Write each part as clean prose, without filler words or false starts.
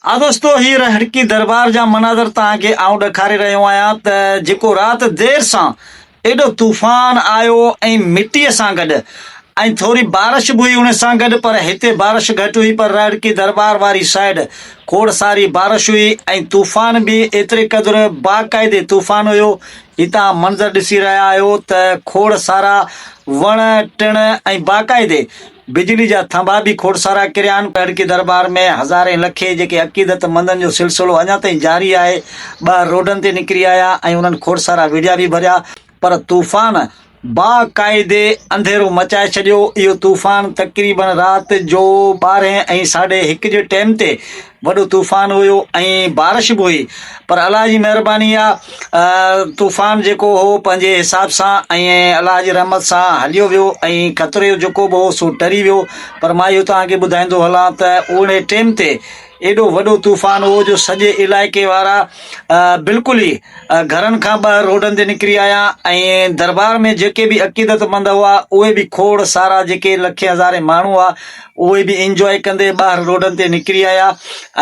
ها دوستو هي رهڙڪي دربار جا مناظر توهان کي آئون ڏکاري رهيو آهيان ته جيڪو رات دير سان ايڏو طوفان آيو ۽ مٽي سان گڏ ۽ ٿوري بارش به هئي ان سان گڏ پر هتي بارش گهٽ هئي پر رهڙڪي دربار واري سائيڊ کوڙ ساري بارش هئي ۽ طوفان به ايتري قدر باقاعدي طوفان هيو هي توهان منظر ڏسي رهيا آهيو ته کوڙ سارا وڻ ٽڻ ۽ باقاعدي بجلي جا ٿنڀا به کوڙ سارا ڪريا آهن. ڪهڙڪي درٻار ۾ هزارين لکين جيڪي عقيدت مندن جو سلسلو اڃا تائين جاري آهي، ٻاهر روڊن تي نڪري آيا ۽ انهن کوڙ سارا ويڊيا به ڀريا پر طوفان باقاعدي انڌيرو مچائي ڇڏيو. اهو طوفان تقريبن رات جو ٻارهين ۽ ساڍي هڪ جي ٽيم تي وڏو طوفان هيو ۽ بارش به هئي پر الله جي مهرباني آ طوفان جيڪو هو پنهنجي حساب سان ۽ الله جي رحمت سان هليو ويو ۽ خطري جيڪو به هو سو ٽري ويو پر مان اهو توهان کي ٻڌائيندو هلان ته اهڙي ٽيم تي ايڏو وڏو طوفان هو جو سڄي علائقي وارا بلڪل ئي گهرن کان ٻاهر روڊن تي نڪري آيا ۽ دربار ۾ جيڪي به عقيدت مند هئا اهي به کوڙ سارا جيڪي لکين هزارين ماڻهو هئا اهي به انجواء ڪندي ٻاهر روڊن تي نڪري آيا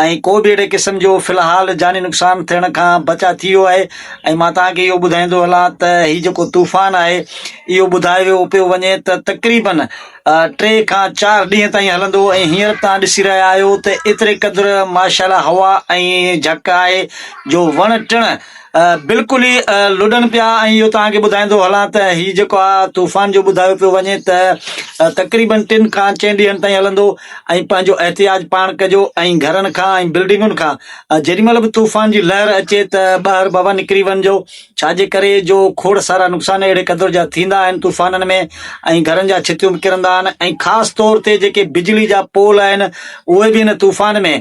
۽ ڪو به اهڙي قسم جو في الحال جاني نقصان ٿيڻ کان بچا ٿي ويو آهي ۽ مان توهان کي اهو ٻڌائيندو هلان ته هي جيڪو طوفان آهي اهو ٻڌايو پيو وڃي ته تقريبن ٽي کان چار ڏينهن تائين هلندو ۽ هينئر توهان ڏسي رهيا آهيو ته ايتري قدر ماشاء الله هوا ۽ جهڪ آهي جو وڻ ٽڻ بلڪل ئي لڏن پيا ۽ اهو توهان کي ٻڌائيندو هلان ته هي جيڪو آ طوفان جو ٻڌايو پيو وڃي ته تقريبن ٽن کان چئن ڏينهن تائين هلندو ۽ پنهنجو احتياط پاڻ ڪجو ۽ گهرن کان ۽ بلڊنگن کان جيڏي مهل به طوفان جي لهر اچي ته ٻاهر بابا نڪري وڃجو ڇا جي ڪري جو کوڙ سارا نقصان اهڙي قدر جا ٿيندا آهن طوفانن ۾ ۽ گهرن جا ڇتيون به ڪرندا آهن ۽ خاص طور تي جيڪي بجلي جا پول آهن اهي به هن طوفان ۾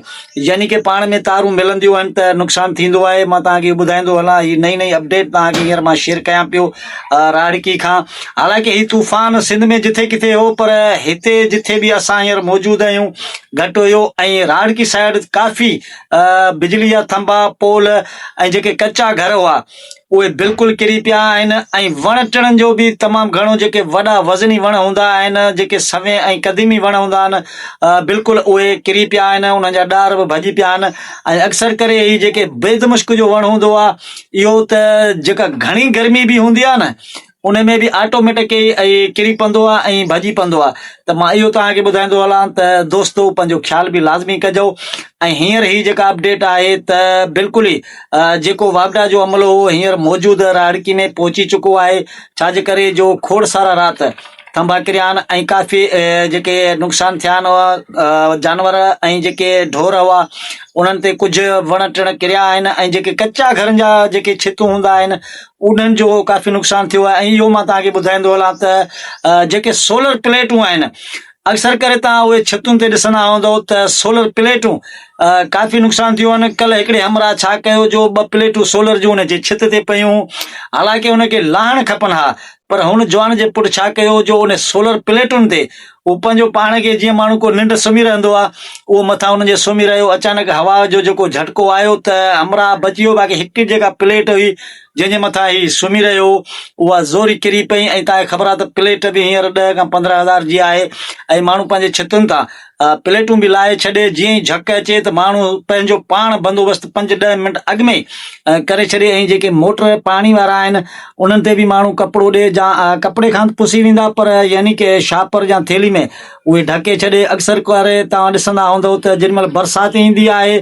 يعني ڪي پاڻ ۾ تارون ملنديون آهن ته نقصان ٿيندو آهي مان توهان کي اهو ٻڌائيندو هلان هي نئين نئين اپڊيٽ توهان کي هينئر مان شيئر ڪيان پيو راڙڪي کان حالانڪه هي طوفان سنڌ ۾ جٿي ڪٿي هو پر هتي جٿي به اسان هينئر موجود آهيون گهٽ هيو ۽ راڙڪي سائيڊ ڪافي بجلي جا ٿنڀا پول ۽ جيڪي ڪچا گهر هئا اهي بلڪل ڪري پيا آهن ۽ وڻ ٽڻن جو به تمام گهڻو جيڪي وڏا وزني وڻ هوندا آهن جيڪي سوين ۽ قديمي وڻ هوندا آهن بلڪل اهي ڪري پيا آهن انهن جا ڏار به ڀڄي پيا آهن ۽ اڪثر ڪري هي جيڪي بيد مشڪ جو وڻ هوندو آهي اهو ته جيڪا گهڻي گرمي به هوندي آهي نه ان ۾ به آٽوميٽڪ ئي ڪري پوندو آهي ۽ ڀڄي پوندو آهي ته مان اهو توهان کي ٻڌائيندو هلان ته دوستو پنهنجو خيال به لازمي ڪجو ۽ هينئر هي جيڪا اپڊيٽ آهي ته بلڪل ئي جيڪو واپڊا جو عملو هو هينئر موجود راڙڪي ۾ پهچي چڪو آهي ڇا جي ڪري جو کوڙ سارا رات ٿنڀا ڪريا آهن ۽ ڪافي جيڪي نقصان ٿيا آهن جانور ۽ جيڪي ڍور هئا انهن تي ڪجهه وڻ ٽڻ ڪريا آهن ۽ جيڪي ڪچا گهرن جا جيڪي ڇتون هوندا آهن انهن جو ڪافي نقصان ٿيو آهي ۽ اهو مان توهان کي ٻڌائيندو هلان ته جيڪي سولر پليٽون آهن اڪثر ڪري توهان اهي ڇتن تي ڏسندا هوندؤ ته سولر پليٽون ڪافي نقصان ٿيون آهن ڪلهه هڪڙي همراهه ڇا ڪيو جو ٻه پليٽون سولر جون ان جي ڇت تي پيون حالانڪه ان کي لاهڻ کپن ها پر هن جوان جي پٽ ڇا ڪيو جو ان سولر پليٽن تي هو پنهنجو پاڻ کي جيئن ماڻهو ڪو ننڊ سمهي رهندو آهي اهو مٿان ان جي سمهي رهيو اچانڪ هوا جو جيڪو جهٽڪو آيو ته همراهه بچي ويو باقي هڪ جيڪا پليٽ هئي جنهن جي مٿان هي سمهي رهيو هو، اها زوري ڪري پئي ۽ توهان کي خبر آهي ته پليٽ به هينئر ڏهه کان 15 هزار جي آهي ۽ ماڻهو پنهنجي ڇتن تان پليٽون به لاهي ڇڏي، جيئن ئي جهڪ اچي ته ماڻهو پنهنجو پاڻ بندوبست پنج ڏهه منٽ اڳ ۾ ئي ڪري ڇڏي ۽ جيڪي موٽر پاڻي وارا آهن انهن تي به ماڻهو ڪپڙو ڏي جا ڪپڙي کان ته پسي ويندا پر يعني ڪي شاپر يا ٿيلهي ۾ اهي ڍڪي ڇڏي اڪثر ڪري توهان ڏسندا هوندؤ ته جيڏي مهل برسات ايندي آهي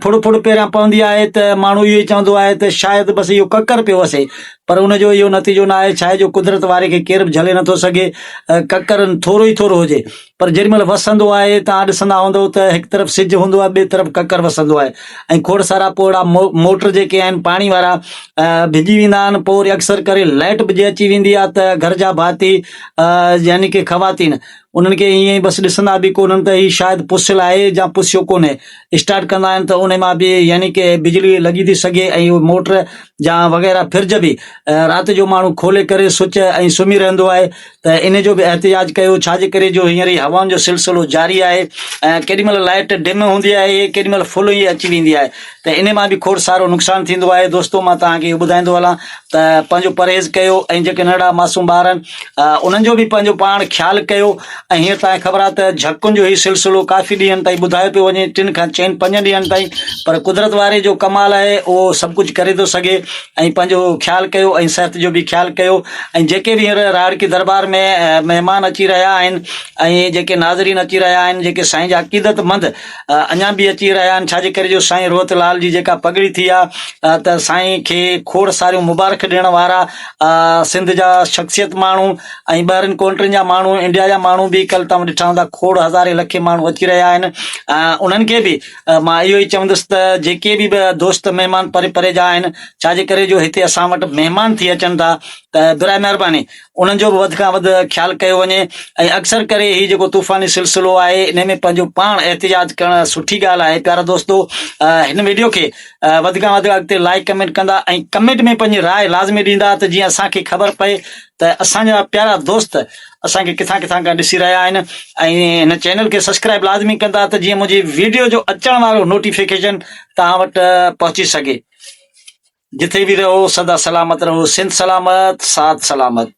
ڦڙ ڦڙ پهريان پوندي آهي ته ماڻهو اهو ئي چوندو آهي ته شايد بس اهو ڪڪر پيو وسي پر ان جو اهو نتيجو نه آهي ڇاهي جو قدرت واري کي ڪير به جهلي نٿو سگهي ڪڪر ٿورو ئي ٿورو هجي پر جيڏي مهل وسندو آهي توهان ڏسندا هوندؤ ته هڪ طرف سج هوندو آهي ٻئي طرف ڪڪر وسندو آهي ۽ کوڙ سارا پوء اهڙا موٽر جيڪي آهن پاڻي وارا ڀڄي ويندا آهن پوء وري اڪثر ڪري لائٽ به جي اچي ويندي آهي ته گهر جا ڀاتي يعني ڪي خواتين انهن کي ائين ئي بس ڏسندا به ڪونهن ته هي شايد پسيل آهي يا پسيو ڪونهي اسٽارٽ ڪندا آهن ته انهي مان به يعني ڪي بجلي لڳي ٿي سگهي ۽ اهو موٽر يا وغيره فرج به رات جو ماڻهو کولي ڪري سوئچ ۽ سمهي رهندو آهي ته انهي جو به احتجاج ڪيو ڇا جي ڪري جو هينئر هي هوائن جو سلسلو جاري آهي ۽ ڪيڏي مهل لائٽ ڊم هوندي آهي ڪيڏي مهل فل ئي اچي ويندي آهي ته انهي مان به کوڙ سارو نقصان ٿيندو آهي دوستو مان توهان کي اهو ٻڌائيندو هلان ته پنهنجو پرهيز ڪيو ۽ جيڪي ننڍڙا معصوم ٻار آهن انهن جو به پنهنجو پاڻ خيال ڪيو ۽ هينئر توهان کي خبر آهي ته جهڪن جو هي سلسلو ڪافي ڏينهن تائين ٻڌايو پيو وڃي ٽن کان چئن پنجن ڏينهن تائين پر قدرت واري جو ڪمال آهي اهو سڀ ڪجهه ڪري ٿو سگهي ۽ پنهنجو خيال ڪيو ۽ صحت جو به خيال ڪيو ۽ جيڪي به هينئر راڙڪي دربار ۾ مهمان اچي رهيا آهن ۽ جيڪي ناظرين اچي رهيا آهن جيڪي سائين جا عقيدت مند اڃا به اچي رهيا آهن ڇاجي ڪري جو سائين روحت لال جي جيڪا پڳڙي ٿي آ ته سائين کي کوڙ ساريون مبارڪ ڏيڻ وارا سنڌ جا شخصيت ماڻهو ۽ ٻاهرين ڪونٽرين جا ماڻهو انڊيا جا ماڻهو به ڪل توهان ڏٺا هوندا کوڙ هزارين لکين ماڻهو اچي رهيا آهن انهن کي به مان اهو ئي چوندس ته جيڪي به دوست مهمان پري پري جا آهن ڇاجي ڪري جو هتي اسان وٽ مهمان ٿي اچن ٿا ته برائي مهرباني انهن جو به وڌ کان وڌ خيال ڪيو وڃي ۽ اڪثر ڪري هي جيڪو طوفاني سلسلو آهي انهي ۾ پنهنجو پاڻ احتجاج ڪرڻ سٺي ڳالهه آهي پيارا دوستو هن ويڊيو کي وڌ کان وڌ اڳتي لائڪ ڪمينٽ ڪندا ۽ ڪمينٽ ۾ پنهنجي راء لازمي ڏيندا ته جيئن اسان کي خبر پئي ته اسان جا پيارا دوست اسان کي ڪٿان ڪٿان کان ڏسي رهيا آهن ۽ هن چينل کي سبسڪرائب لازمي ڪندا ته جيئن منهنجي ويڊيو جو اچڻ وارو نوٽيفڪيشن توهان وٽ پهچي سگهي. جٿي به رهو سدا سلامت رهو سنڌ سلامت ساٿ سلامت.